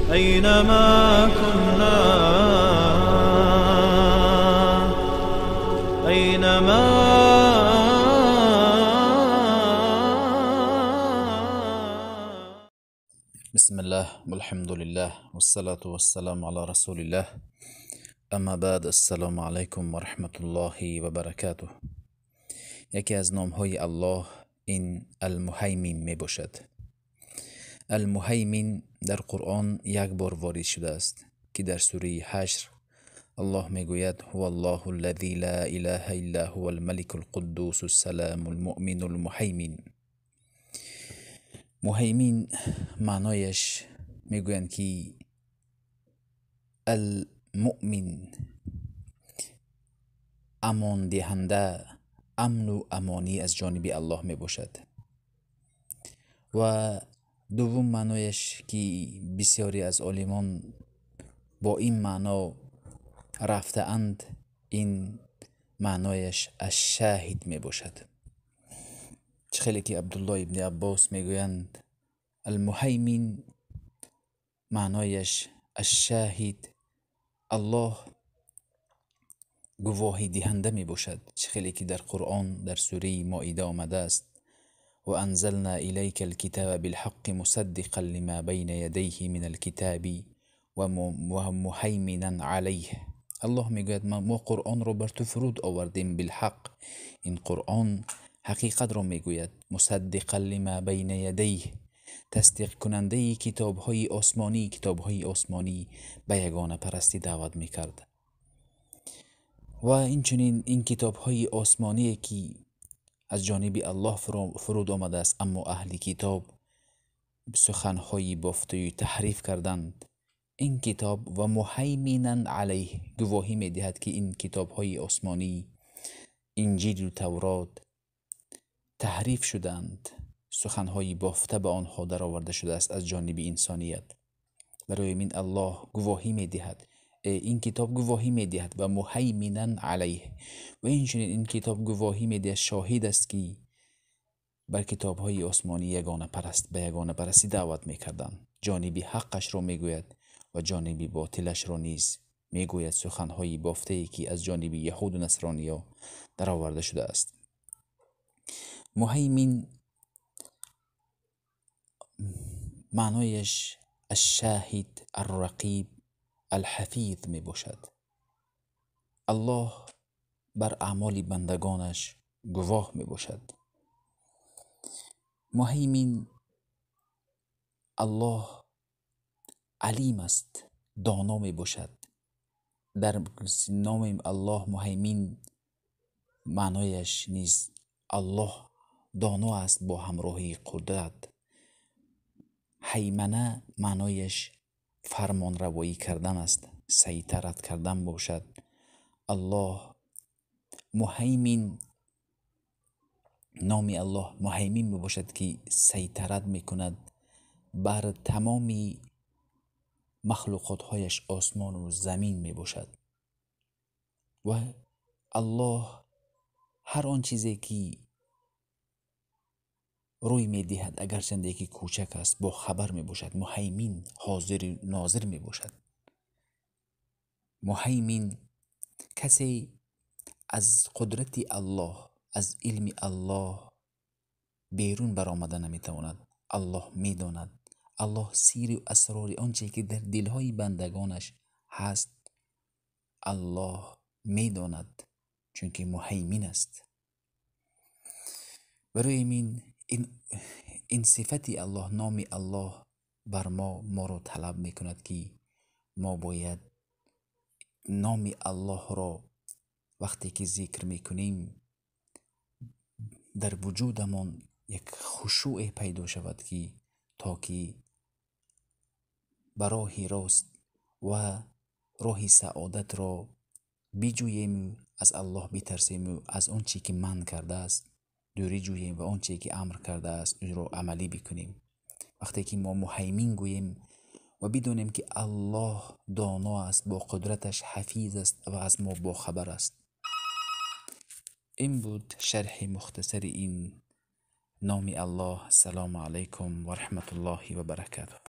أينما كنا، أينما. بسم الله والحمد لله والصلاة والسلام على رسول الله، اما بعد، السلام علیکم و رحمت الله و برکاته. یکی از نامهای الله این المهیمن می باشد. المهیمن در قرآن یک بار وارد شده است که در سوره حشر الله می گوید: هو الله الذی لا اله الا هو الملک القدوس السلام المؤمن المهیمن. مهیمن معنایش میگویند که المؤمن امان دهنده، امن و امانی از جانب الله می باشد. و دوم معنایش که بسیاری از عالمان با این معنا رفته اند، این معنایش الشاهد می باشد. خیلی که عبدالله ابن عباس میگویند المهیمن معنایش الشاهد، الله گواهی دهنده می باشد. خیلی که در قرآن در سوره مائده آمده است: و انزلنا الیک الکتاب بالحق مصدقا لما بین یدیه من الکتاب و مهیمنا علیه. الله میگوید ما قرآن را بر تو فرود آوردیم بالحق، این قرآن حقیقت را میگوید، مصدقا لما بین یدیه، تصدیق کننده کتاب‌های آسمانی. کتاب‌های آسمانی به یگانه پرستی دعوت میکرد و اینچنین این کتاب‌های آسمانی که از جانب الله فرود آمده است، اما اهل کتاب سخن‌های بافته تحریف کردند. این کتاب و مهیمنا علیه گواهی میدهد که این کتاب‌های آسمانی انجیل و تورات تحریف شدند، سخنهای بافته به آنها درآورده شده است از جانب انسانیت. برای من الله گواهی میدهد، این کتاب گواهی میدهد و مهیمنا علیه. و اینچنین این کتاب گواهی میدهد، شاهد است که بر کتابهای آسمانی یگانه پرست به یگانه پرستی دعوت میکردند. جانب حقش را میگوید و جانب باطلش را نیز میگوید، سخنهای بافته ای که از جانب یهود و نصرانیا درآورده شده است. مهیمن معنایش الشاهد الرقیب الحفیظ می باشد. الله بر اعمال بندگانش گواه می باشد. مهیمن الله علیم است، دانا می باشد. در نام الله مهیمن معنایش نیز الله دانا است با همراهی قدرت. هیمنه معنایش فرمان روایی کردن است، سیطرت کردن باشد. الله مهیمن، نام الله مهیمن می باشد که سیطرت می کند بر تمامی مخلوقاتهایش، آسمان و زمین می باشد. و الله هر آن چیزی که روی میدهد اگرچنده که کوچک است با خبر می باشد. مهیمن حاضر ناظر می باشد. مهیمن کسی از قدرت الله، از علم الله بیرون برآمده نمیتواند. الله میداند، الله سیر و اسرار آنچه که در دلهای بندگانش هست الله میداند، چون که مهیمن است. برای من این صفت الله، نام الله بر ما را طلب میکند که ما باید نام الله را وقتی که ذکر میکنیم در وجودمان یک خشوع پیدا شود که تا که به راه راست و راه سعادت را بجوییم، از الله بترسیم و از آن چی که من کرده است دوری جوییم و آنچه که امر کرده است او را عملی بکنیم. وقتی که ما مهیمن گوییم و بدونیم که الله دانا است، با قدرتش حفیظ است و از ما با خبر است. این بود شرح مختصر این نام الله. السلام علیکم و رحمت الله و برکاته.